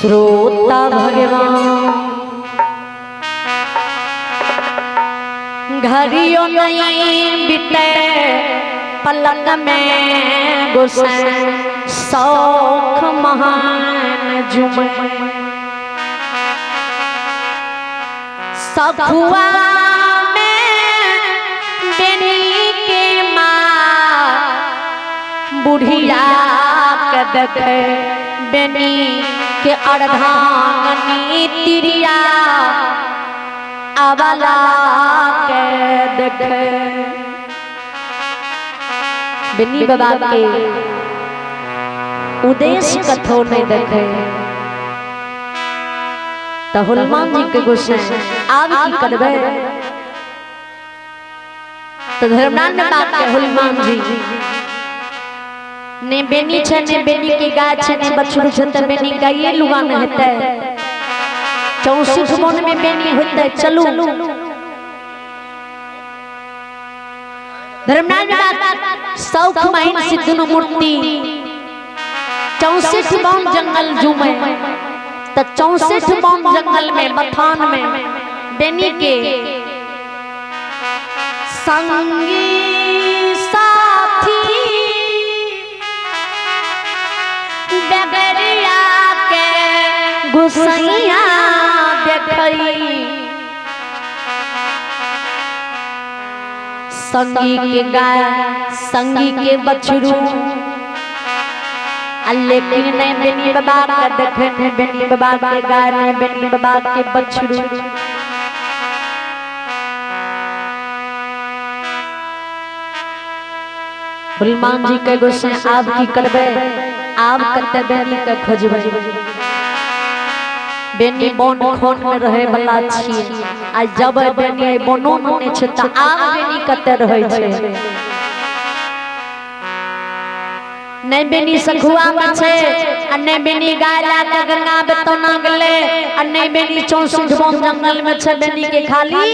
श्रोता भगवान घड़ियों नहीं बीते पलक में गुस्से शौक महान जुमे सखुआ में बेनी के माँ बुढ़िया के देखे बेनी के अर्धांगनी तिरिया अबला के देखे। बेनी बाबा के उद्देश्य कथो नहीं देखे तो हनुमान जी के गुस्से आब की करबे। तो धर्मनाथ बाबा के हनुमान जी ने बेनी छे ने बेनी के गाय छे ने बछड़ू छे त बेनी गाये लुगा न हेतै 64 मन में बेनी होतै। चलू धर्मनाथ बाबा सौख माइन सिद्धनु मूर्ति 64 बन जंगल जुमे त 64 बन जंगल में बथान में बेनी के संगी साथी बेगरिया के गुसैया देखई संगी के गाय संगी के बछरू लेकिन नहीं बेनी बाबा के देखे नहीं बेनी बाबा के गाय नहीं बेनी बाबा के बछरू। हनुमान जी के गोसे आब की करबे आब कते बेनी के खोजबे। बेनी बन खोन में रहे वाला छी आ जब बेनी बनो में नहीं छै त आब बेनी कते रहे छै। नहीं बेनी सखुआ में छै आ नहीं बेनी गाय ला के गंगा बेतना गेले आ नहीं बेनी 64 बन जंगल में छै बेनी के खाली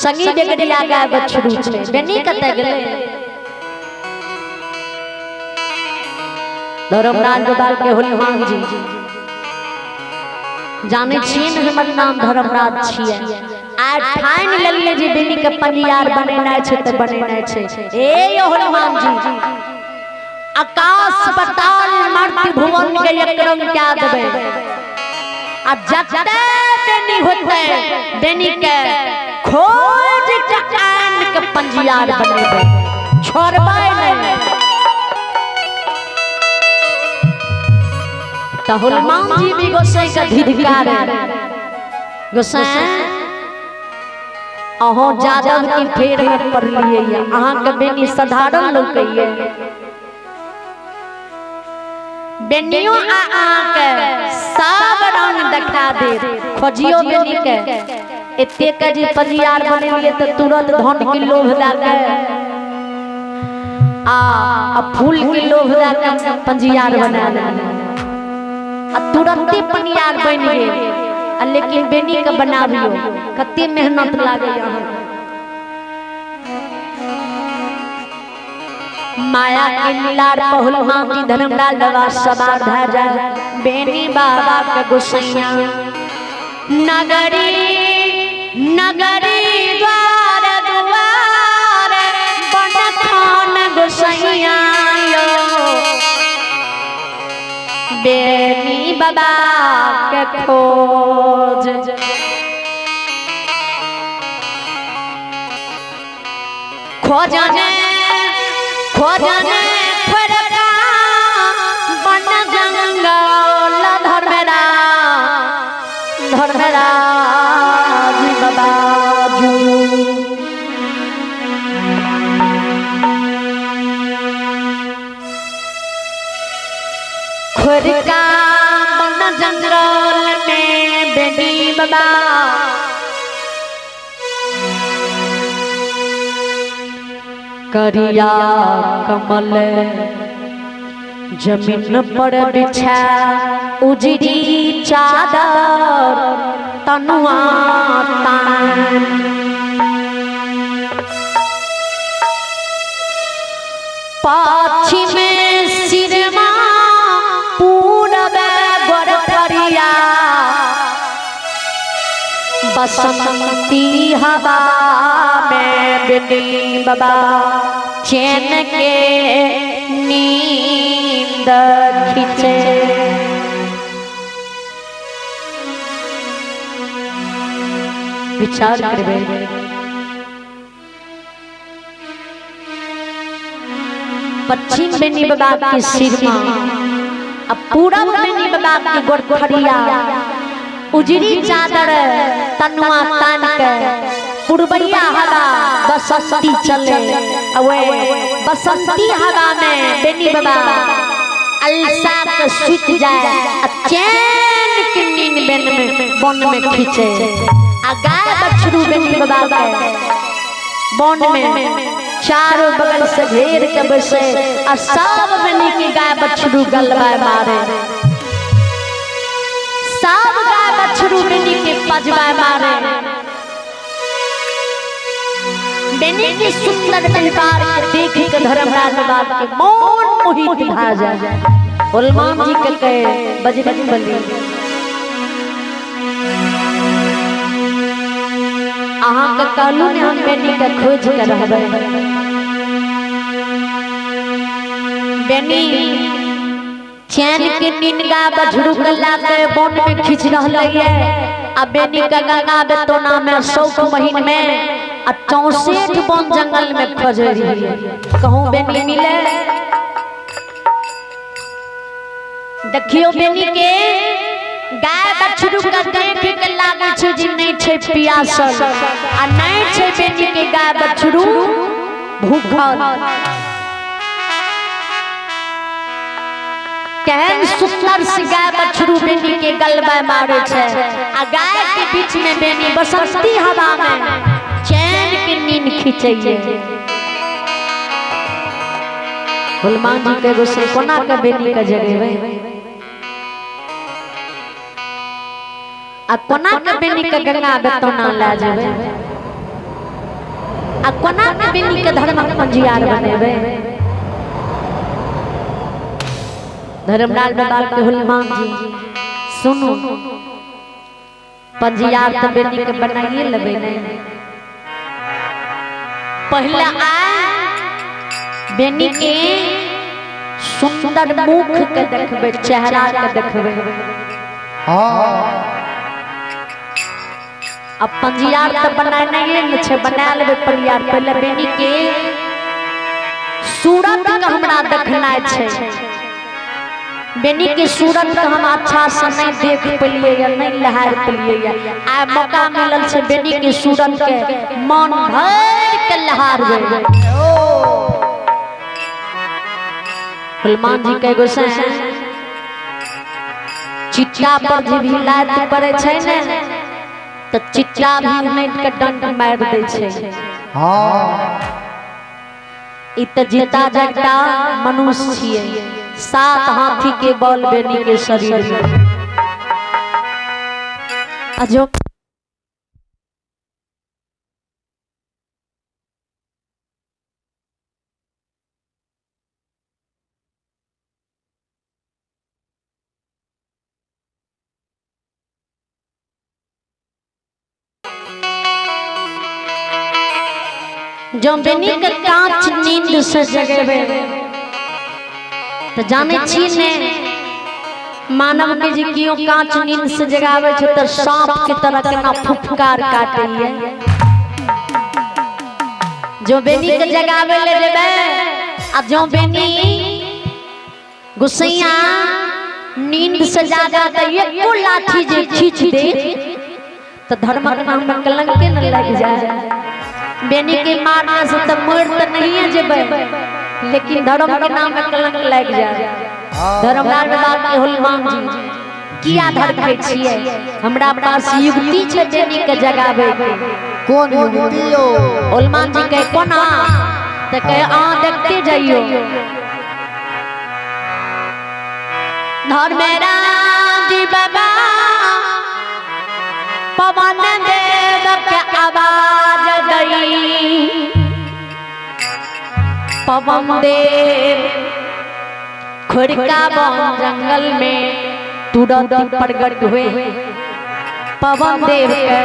संगी बेगरिया गाय बछरू छै बेनी कते गेले। धर्मराज बाबा के हनुमान जी जाने छियै ने हमर नाम धर्मराज छियै आ ठानि लेलियै जे बेनी के पंजियार बनेनाइ छै त बनेनाइ छै। ए यो हनुमान जी आकाश पताल मर्त्य भुवन के एक रंग क्या देबै आ जते बेनी होतै बेनी के खोज के आन के पंजियार बनेबै छोड़बै नहि। तो हनुमान जी भी गोसाई का धिधिकार गोसाई अहो जादव की फेर में पड़लिए अहाँ के बेनी साधारण लोग कहिए बेनियो आ अहाँ के सब रंग देखा दे खोजियो बेनी के एते के जे पंजियार बनेलिए तो तुरंत धन के लोभ दऽ के आ फूल के लोभ दऽ के पंजियार बना देलिए आ तुरंते पनियार बनि गेल आ लेकिन बेनी के बनाबियो कते मेहनत लागै अहाँ। माया के लीलार पहलवान जी धर्मलाल बाबा सवार भए जाय बेनी बाबा के गोसैया नगरी नगरी द्वार दुआर बनखान गोसैया यो बेनी बाबा के खोज। खोजने खोजने फरका बन जंगल धर्मराज धर्मराज बाबा जू। खुरका बन जंगल में बेनी बाबा करिया कमल जमीन पर बिछा उजरी चादर तनुआ तान पश्चिम सिरमा पूरब गोरखा बसंती हवा में बेनी बाबा चैन के नींद खींचे। विचार करबे पश्चिम बेनी बाबा के सिरमा अब पूरब बेनी बाबा के गोरखरिया उजरी चादर तनुआ तान के पुरबैया हवा बसंती चले। अवे बसंती हवा में बेनी बाबा अलसा के सुत जाए आ चैन के नींद बेन में वन में खींचे। आ गाय बछरू बेनी बाबा के वन में चारों बगल से घेर के बसे आ सब बेनी के गाय बछरू गलबा मारे। सब गाय बछरू बेनी के पजबा मारे। बेनी के सुंदर परिवार के देख के धर्मराज बाबा के मन मोहित भा जाए। हनुमान जी के कहे बजरंग बली अहाँ के कहलू ने हम बेनी के खोज के रहबै। बेनी चैन के नींद बछरू के लाके वन में खींच रहलै ये आ बेनी के गंगा बेतौना में 100 महीन में आ 64 वन जंगल में खोजे रही। कहूँ बेनी मिले देखियो बेनी के गाय बछरू के देख के लागे छै जे नहीं छै पियासल आ नहीं छै बेनी के गाय बछरू भूखल। केहन सुंदर से गाय बछरू बेनी के गलबा मारे छै आ गाय के बीच में बेनी बसंती हवा में चैन के नींद खींचैये। हनुमान जी के गोसे कोना के बेनी के जगेबै आ कोना के बेनी के गंगा बेतौना ला जेबै आ कोना के बेनी के धर्मक पंजियार बनेबै। धर्मलाल बाबा के हनुमान जी सुनू पंजियार तो बेनी के बनाइए लेबै ने। पहले आए बेनी के सुंदर मुख के देखबै, चेहरा के देखबै। हाँ अब पंजियार तो बनाइए न छै, बना लेबै पंजियार। पहले बेनी के सूरत के हमरा देखना छै। बेनी के सूरत के हम अच्छा से नहीं देख पेलिए या नहीं लहार पेलिए। आ मौका मिलल छै बेनी के सूरत के मन भर के लहारबै। हनुमान जी के गोसाई चिट्टा पर जे भी लात पड़े छै ने तो चिट्टा भी उनैट के डंड मार दै छै। हाँ ई त जीता जगता मनुष्य छियै, 7 हाथी के बल बेनी के शरीर में। आ जो जो बेनी के कांच नींद से जगेबे तो जाने छी ने मानव के जे कियो कांच नींद से जगावे छै त सांप के तरह केना फुफकार काटैये। जो बेनी के जगावे ले जेबे आ जो बेनी गुसैया नींद से जागा त एको लाठी जे खींच दे तो धर्मक नाम में कलंक न लग जाए। बेनी के मारने से तो मर तो नहीं है जेबे, लेकिन धर्म के नाम में कलंक लग जाए। धर्मराज बाबा के हनुमान जी किया धरखै छियै, हमरा पास युक्ति छै बेनी के जगावे के। कोन युक्ति यो? हनुमान जी कहे कोना त कहे आ देखते जाइयो। धर्मराज बाबा पवन देव के आवाज दई, पवन देव खुरका वन जंगल में तुरंत प्रकट हुए। पवन देव के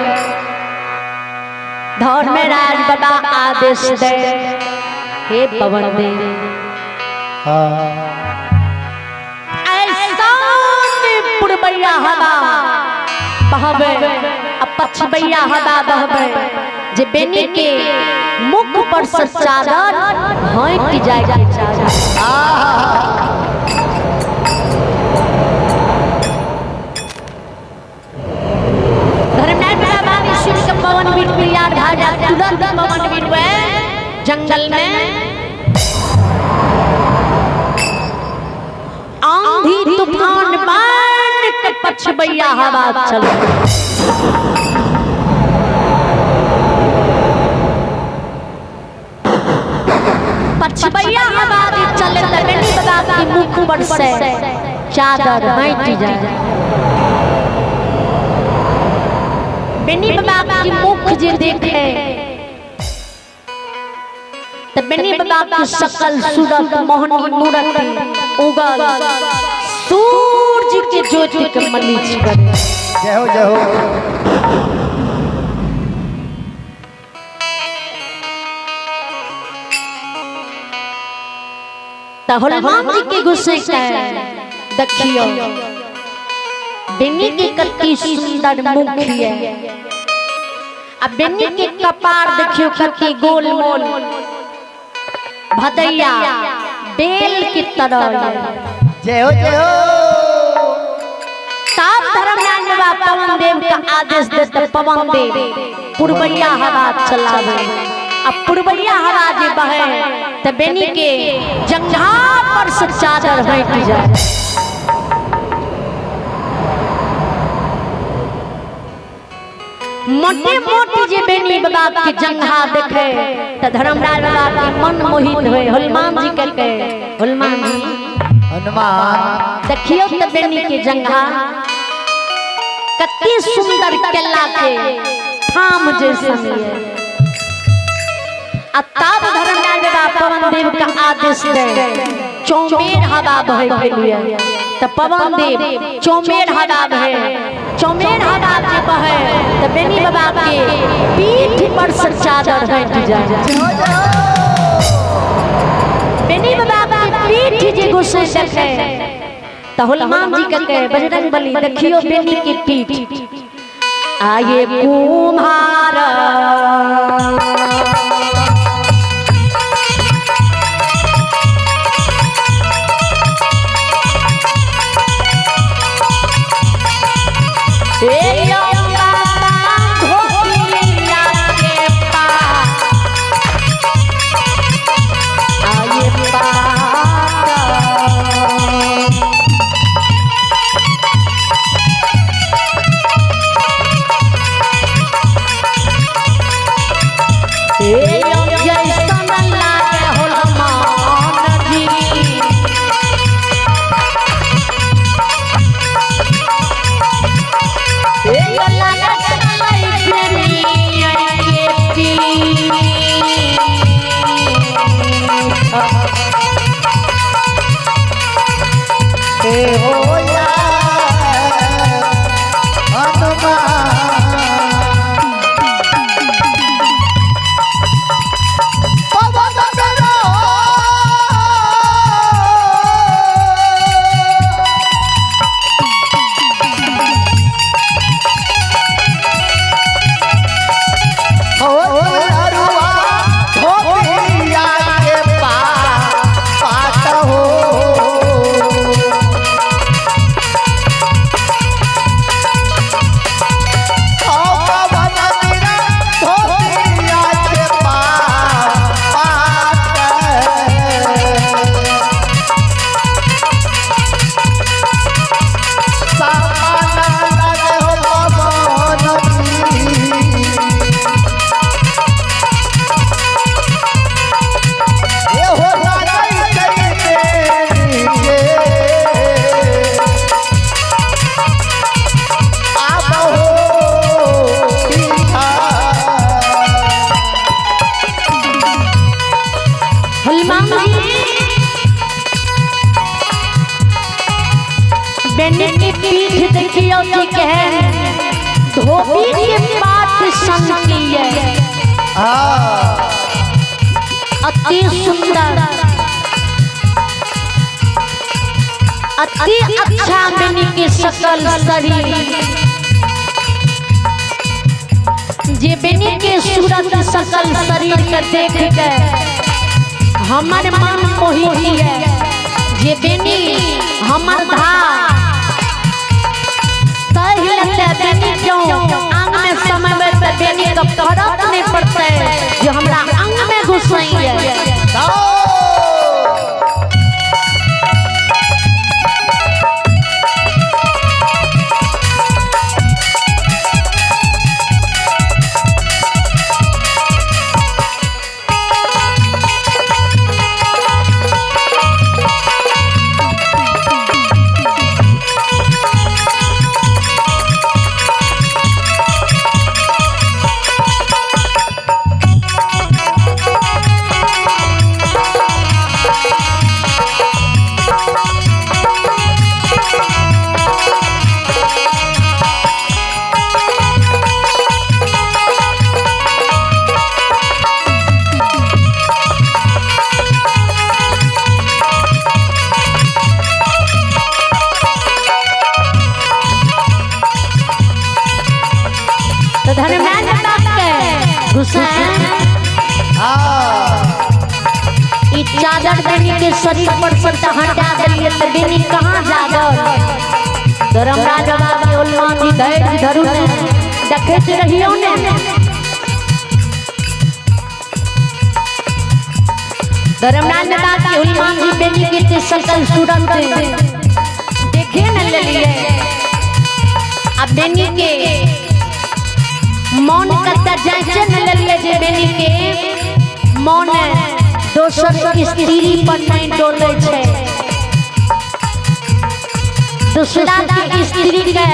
धर्मराज बाबा आदेश दे, हे पवन देव, ऐसा पुरबैया हवा बहबे आ पछबैया हवा बहबे जे बेनी के मुख पर से चादर हट जाए के चादर। धर्मराज बाबा ने सुन के पवन वीर तैयार भा जा, तुरंत पवन वीर हुए जंगल में आंधी तूफान बन के पछबैया हवा चल। पछबैया हवा भी चले त बेनी बाबा के मुख पर से चादर हट जाए। बेनी बाबा के मुख जे देखे त बेनी बाबा की शकल सूरत मोहनी मूरत उगल सूरज के ज्योति के मलीच करे। जय हो जय हो। त हनुमान जी के गुस्से के देखियो बेनी के कत्ती सुंदर मुख है, आ बेनी के कपार देखियो कत्ती गोल मोल भदैया बेल की तरह। जय हो जय हो। तब धर्मराज बाबा पवन देव का आदेश देते, पवन देव पुरबैया हवा चलावे। अब पुरबैया हवा जे बहे त बेनी के जंघा पर से चादर हट जाए। मोटे मोटे जे बेनी बाबा के जंघा देखे त धर्मराज बाबा के मन मोहित होए। हनुमान जी के कहे, हनुमान जी हनुमान देखियो त बेनी के जंघा कते सुंदर केला के थाम जैसन है। आ तब धर्मराज बाबा पवन देव का आदेश दे चौमेर हवा बहे के लिए, त पवन देव चौमेर हवा बहे, चौमेर हवा जे बहे त बेनी बाबा के पीठ पर से चादर हट जाए। बेनी बाबा के पीठ जे गुस्से देखे त हनुमान जी के कहे, बजरंग बली देखियो बेनी के पीठ आये कुम्हार बेनी की पीठ देखियो जी कहे धोबी के पाट सन की है। हाँ। अति सुंदर अति अच्छा बेनी के शकल शरीर, जे बेनी के सूरत शकल शरीर के देख के हमर मन मोहित है, जे बेनी हमर धा सही लगता है। बेनी क्यों अंग में समय में बेनी का फर्क नहीं पड़ता है जो हमरा अंग में घुसई है। तो धर्मराज बाप के गुस्सा ई चादर बेनी के शरीर पर से हटा दिए तो बेनी कहाँ जागल। धर्मराज बाबा के हनुमान जी धैर्य धरू ने देखते रहियो ने। धर्मराज बाबा के हनुमान जी बेनी के सकल सूरत देखे न लेलिए। अब बेनी के मन कत्ता जांचे न लेलिए जे बेनी के मन दोसर स्त्री पर नहीं डोले छे, दूसरा के स्त्री के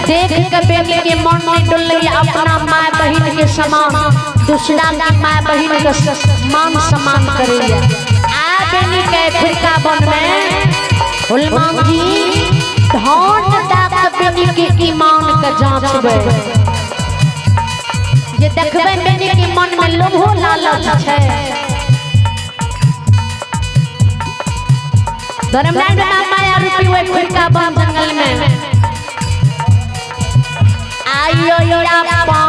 देख के बेनी के मन नहीं डोले, अपना माय बहन के समान दूसरा के माय बहन के मान सम्मान करे। आ बेनी के फिरका वन में हनुमान जी धन दाक बेनी के ईमान के जांचबे, जे देखबे बेनी के मन में लोभो लालच छै। धर्मराज माया रूपी ओहि खुरका वन जंगल में आइयो अपन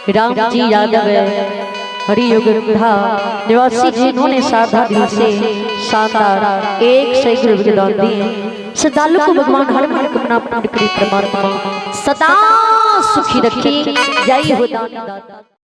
राम जी यादव हरि योगधा निवासी जिन्होंने साधा दिल से शानदार 100 रुपये दान दिए। श्रद्धालु को भगवान हर मनोकामना पूर्ण करे, परमात्मा सदा सुखी रखे। जय हो दान।